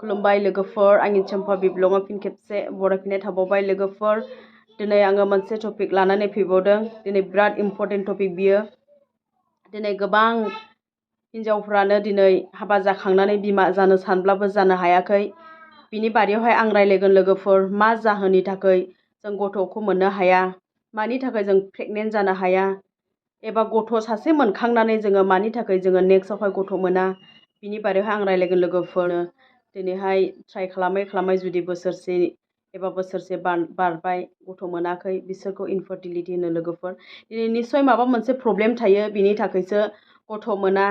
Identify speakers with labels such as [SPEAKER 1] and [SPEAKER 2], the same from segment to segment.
[SPEAKER 1] खुलुमबाय लोगोफोर आंनि चम्पा बिब्लगाव फिन खेबसे बरायफिननाय थाबावबाय लोगोफोर दिनै आङो मोनसे टपिक लानानै फैबावदों दिनै बिराद इम्पर्टेन्ट टपिक बियो दिनै गोबां हिन्जावफ्रानो दिनै हाबा जाखांनानै बिमा जानो सानब्लाबो जानो हायाखै बिनि बारियावहाय आं रायलायगोन लोगोफोर मा जाहोननि थाखाय जों गथ'खौ मोननो हाया मानि थाखाय जों प्रेगनेन्ट जानो हाया एबा गथ' सासे मोनखांनानै जोङो मानि थाखाय जोङो नेक्स्टआवहाय गथ' मोना बिनि बारियावहाय आं रायलायगोन लोगोफोरनो दिनैहाय ट्राइ खालामै जुदि बोसोरसे एबा बोसोरसे बारबाय गथ' मोनाखै बिसोरखौ इनफार्टिलिटि होनो लोगोफोर दिनै निस्सय माबा मोनसे प्रब्लेम थायो बिनि थाखायसो गथ' मोना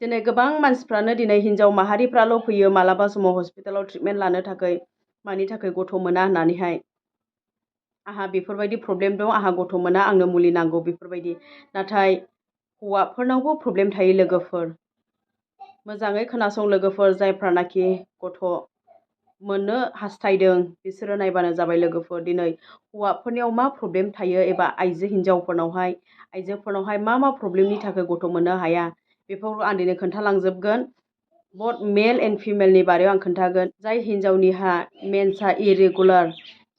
[SPEAKER 1] दिनै गोबां मानसिफ्रानो दिनै हिन्जाव माहारिफ्राल' फैयो मालाबा समाव हस्पिटालाव ट्रिटमेन्ट लानो थाखाय मानि थाखाय गथ' मोना होननानैहाय आंहा बेफोरबायदि प्रब्लेम दं आंहा गथ' मोना आंनो मुलि नांगौ बेफोरबायदि नाथाय हौवाफोरनावबो प्रब्लेम थायो लोगोफोर मोजाङै खोनासं लोगोफोर जायफ्रानाखि गथ' मोननो हास्थायदों बिसोरो नायबानो जाबाय लोगोफोर दिनै हौवाफोरनियाव मा प्रब्लेम थायो एबा आइजोफोरनावहाय मा प्रब्लेमनि थाखाय गथ' मोननो हाया बेफोरखौ आं दिनै खोन्थालांजोबगोन बथ मेल एन्ड फिमेलनि बारेयाव आं खोन्थागोन जाय हिन्जावनिहा मेन्सआ इरेगुलार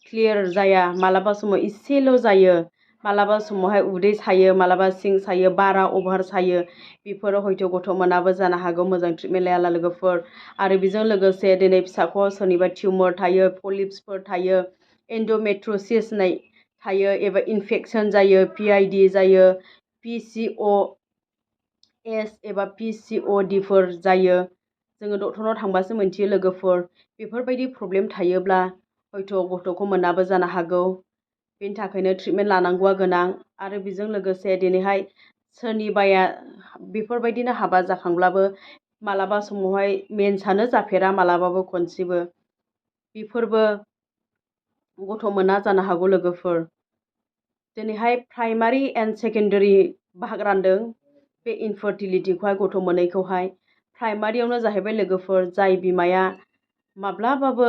[SPEAKER 1] क्लियार जाया मालाबा समाव इसेल' जायो मालाबा समावहाय उदै सायो मालाबा सिं सायो बारा अभार सायो बेफोराव हयथ' गथ' मोनाबो जानो हागौ मोजां ट्रिटमेन्ट लायाला लोगोफोर आरो बेजों लोगोसे दिनै फिसाख'आव सोरनिबा टिउमार थायो पलिप्सफोर थायो एन्ड'मेट्रियसिस होननाय थायो एबा इनफेक्सन जायो PID जायो PCOS एबा PCODफोर जायो जोङो डक्टरनाव थांबासो मोनथियो लोगोफोर बेफोरबायदि प्रब्लेम थायोब्ला हयथ' गथ'खौ मोनाबो जानो हागौ बेनि थाखायनो ट्रिटमेन्ट लानांगौआ गोनां आरो बेजों लोगोसे दिनैहाय सोरनिबाया बेफोरबायदिनो हाबा जाखांब्लाबो मालाबा समावहाय मेन्सआनो जाफेरा मालाबाबो खनसेबो बेफोरबो गथ' मोना जानो हागौ लोगोफोर दिनैहाय प्राइमारि एन्ड सेकेन्डारि बाहागो रानदों बे इनफार्टिलिटिखौहाय गथ' मोनैखौहाय प्राइमारियावनो जाहैबाय लोगोफोर जाय बिमाया माब्लाबाबो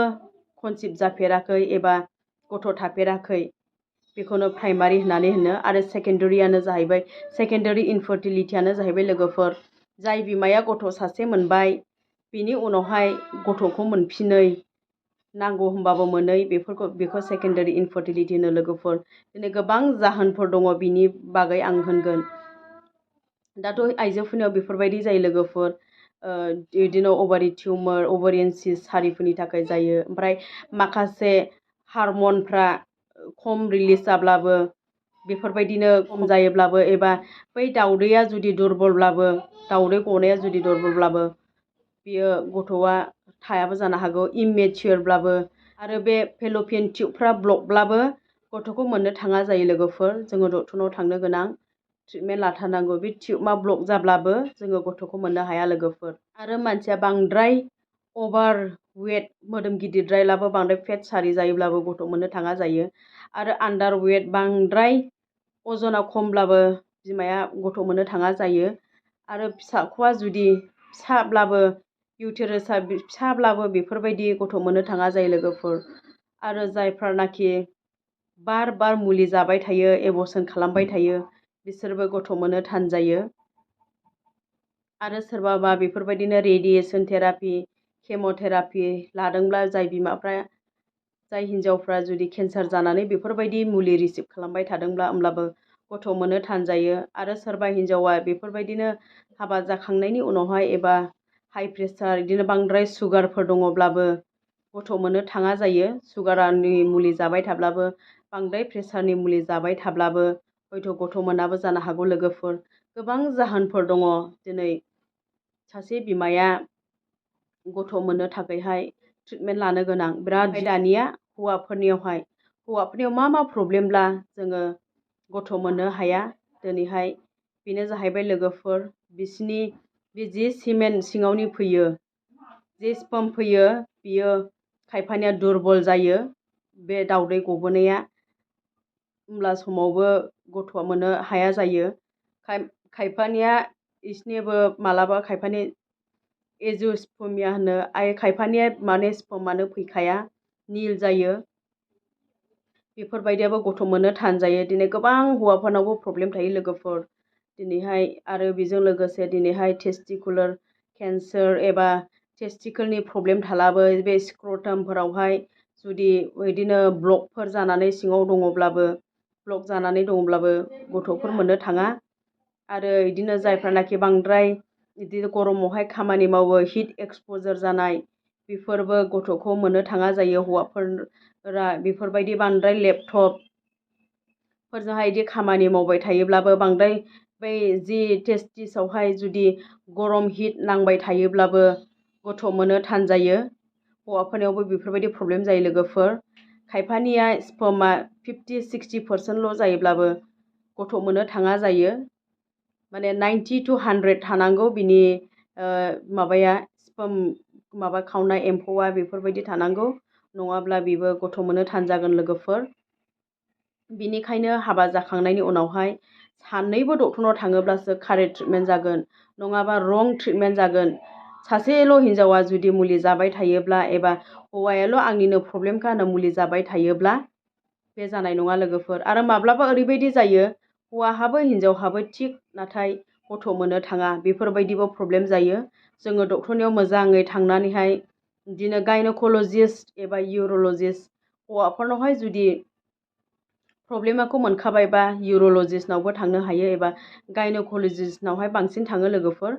[SPEAKER 1] कनसिभ जाफेराखै एबा गथ' थाफेराखै बेखौनो प्राइमारि होननानै होनो आरो सेकेन्डारियानो जाहैबाय सेकेन्डारि इनफार्टिलिटियानो जाहैबाय लोगोफोर जाय बिमाया गथ' सासे मोनबाय बिनि उनावहाय गथ'खौ मोनफिनै नांगौ होनबाबो मोनै बेखौ सेकेन्डारि इनफार्टिलिटि होनो लोगोफोर दिनै गोबां जाहोनफोर दङ बिनि बागै आं होनगोन दाथ' आइजोफोरनियाव बेफोरबायदि जायो लोगोफोर बिदिनो अभारि टिउमार अभारियान सिस्ट सारिफोरनि थाखाय जायो ओमफ्राय माखासे हारमनफ्रा खम रिलिज जाब्लाबो बेफोरबायदिनो खम जायोब्लाबो एबा बै दाउदैया जुदि दुरबलब्लाबो दाउदै गनाया जुदि दुरबलब्लाबो बियो गथ'आ थायाबो जानो हागौ इममेचियरब्लाबो आरो बे फेल'पियान टिउबफ्रा ब्लकब्लाबो गथ'खौ मोननो थाङा जायो लोगोफोर जोङो डक्टरनाव थांनो गोनां ट्रिटमेन्ट लाथारनांगौ बे टिउबा ब्लक जाब्लाबो जोङो गथ'खौ मोननो हाया लोगोफोर आरो मानसिया बांद्राय अभार वेट मोदोम गिदिरद्रायब्लाबो बांद्राय फेट सारि जायोब्लाबो गथ' मोननो थाङा जायो आरो आन्डार वेट बांद्राय अजना खमब्लाबो बिमाया गथ' मोननो थाङा जायो आरो फिसाख'आ जुदि फिसाब्लाबो इउटेरासआ फिसाब्लाबो बेफोरबायदि गथ' मोननो थाङा जायो लोगोफोर आरो जायफ्रानाखि बार मुलि जाबाय थायो एबर्सन खालामबाय थायो बिसोरबो गथ' मोननो थान जायो आरो सोरबाबा बेफोरबायदिनो रेडियेसन थेरापि केम'थेरापि लादोंब्ला जाय हिन्जावफ्रा जुदि केन्सार जानानै बेफोरबायदि मुलि रिसिभ खालामबाय थादोंब्ला होमब्लाबो गथ' मोननो थान जायो आरो सोरबा हिन्जावा बेफोरबायदिनो हाबा जाखांनायनि उनावहाय एबा हाइ प्रेसार बिदिनो बांद्राय सुगारफोर दङब्लाबो गथ' मोननो थाङा जायो सुगारनि मुलि जाबाय थाब्लाबो बांद्राय प्रेसारनि मुलि जाबाय थाब्लाबो हयथ' गथ' मोनाबो जानो हागौ लोगोफोर गोबां जाहोनफोर दङ दिनै सासे बिमाया गथ' मोननो थाखायहाय ट्रिटमेन्ट लानो गोनां बिराद दानिया हौवाफोरनियाव मा प्रब्लेमब्ला जोङो गथ' मोननो हाया दिनैहाय बेनो जाहैबाय लोगोफोर बिसिनि बे जे सिमेन सिङावनि फैयो जे स्पर्म फैयो बियो खायफानिया दुरबल जायो बे दाउदै गबोनाया होमब्ला समावबो गथ'आ मोननो हाया जायो खायफानिया इसनिबो मालाबा खायफानि एजुस्पर्मिया होनो खायफानिया माने स्पर्मानो फैखाया निल जायो बेफोरबायदियाबो गथ' मोननो थान जायो दिनै गोबां हौवाफोरनावबो प्रब्लेम थायो लोगोफोर दिनैहाय आरो बेजों लोगोसे दिनैहाय टेस्टिकुलार केन्सार एबा
[SPEAKER 2] टेस्टिकलनि प्रब्लेम थालाबो बे स्क्रटामफोरावहाय जुदि बिदिनो ब्लकफोर जानानै सिङाव दङब्लाबो ब्लक जानानै दङब्लाबो गथ'फोर मोननो थाङा। आरो बिदिनो जायफ्रानाखि बांद्राय बिदिनो गरमावहाय खामानि मावो हिट एक्सप'जार जानाय बेफोरबो गथ'खौ मोननो थाङा जायो। हौवाफोरा बेफोरबायदि बांद्राय लेपटपफोरजोंहाय बिदि खामानि मावबाय थायोब्लाबो बांद्राय बै जि टेस्टिसावहाय जुदि गरम हिट नांबाय थायोब्लाबो गथ' मोननो थान जायो। हौवाफोरनियावबो बेफोरबायदि प्रब्लेम जायो लोगोफोर। खायफानिया स्पर्मा 50-60% जायोब्लाबो गथ' मोननो थाङा जायो। माने 90 to 100 थानांगौ बिनि माबाया स्पर्म माबा खावनाय एम्फौआ बेफोरबायदि थानांगौ, नङाब्ला बेबो गथ' मोननो थान जागोन लोगोफोर। बिनिखायनो हाबा जाखांनायनि उनावहाय सानैबो डक्टरनाव थाङोब्लासो कारेक्ट ट्रिटमेन्ट जागोन, नङाबा रं ट्रिटमेन्ट जागोन। सासेल' हिनजावा जुदि मुलि जाबाय थायोब्ला एबा हौवायाल' आंनिनो प्रब्लेमखा होनना मुलि जाबाय थायोब्ला बे जानाय नङा लोगोफोर। आरो माब्लाबा ओरैबायदि जायो हौवाहाबो हिनजावहाबो थिग नाथाय गथ' मोननो थाङा, बेफोरबायदिबो प्रब्लेम जायो। जोङो डक्टरनियाव मोजाङै थांनानैहाय बिदिनो गायन'कलजिस्ट एबा इउर'लजिस्ट, हौवाफोरनावहाय जुदि प्रब्लेमाखौ मोनखाबायबा इउर'लजिस्टनावबो थांनो हायो एबा गायन'कलजिस्टनावहाय बांसिन थाङो लोगोफोर।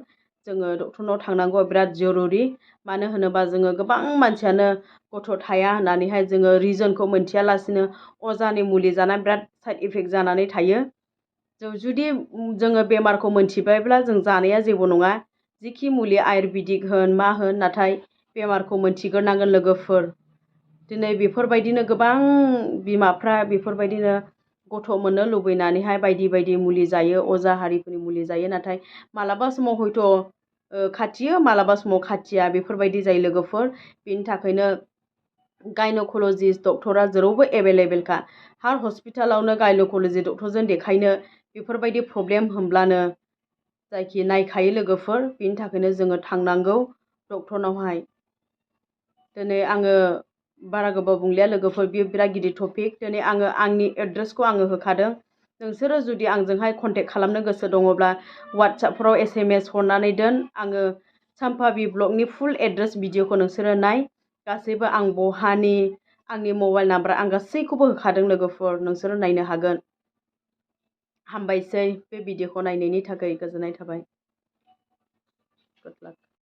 [SPEAKER 2] जोङो डक्टरनाव थांनांगौआ बिराद जरुरि। मानो होनोबा जोङो गोबां मानसियानो गथ' थाया होननानैहाय जोङो रिजनखौ मोनथियालासिनो अजानि मुलि जाना बिराद साइड इफेक्ट जानानै थायो। जुदि जोङो बेमारखौ मोनथिबायब्ला जों जानाया जेबो नङा। जिखि मुलि आयुर्वेदिक होन मा होन, नाथाय बेमारखौ मोनथिग्रोनांगोन लोगोफोर। दिनै बेफोरबायदिनो गोबां बिमाफ्रा बेफोरबायदिनो गथ' मोननो लुबैनानैहाय बायदि बायदि मुलि जायो, अजा हारिफोरनि मुलि जायो। नाथाय मालाबा समाव हयथ' खाथियो, मालाबा समाव खाथिया, बेफोरबायदि जायो लोगोफोर। बेनि थाखायनो गायन'कलजिस्ट डक्टरा जेरावबो एभेलेबेलखा। हार हस्पिटालावनो गायन'कलजि डक्टरजों देखायनो बेफोरबायदि प्रब्लेम होनब्लानो जायखि नायखायो लोगोफोर। बेनि थाखायनो जोङो थांनांगौ डक्टरनावहाय। दिनै आङो बारा गोबाव बुंलिया लोगोफोर, बेयो बिराद गिदिर टपिक। दिनै आङो आंनि एड्रेसखौ आङो होखादों। नोंसोरो जुदि आंजोंहाय कन्टेक्ट खालामनो गोसो दङब्ला वाट्सएपफोराव SMS हरनानै दोन। आङो चाम्पा बि ब्लगनि फुल एड्रेस भिडिअखौ नोंसोरो नाय। गासैबो आं बहानि, आंनि मबाइल नाम्बार आं गासैखौबो होखादों लोगोफोर, नोंसोरो नायनो हागोन। हामबायसै बे भिडिअखौ नायनायनि थाखाय गोजोननाय थाबाय। गुड लाक।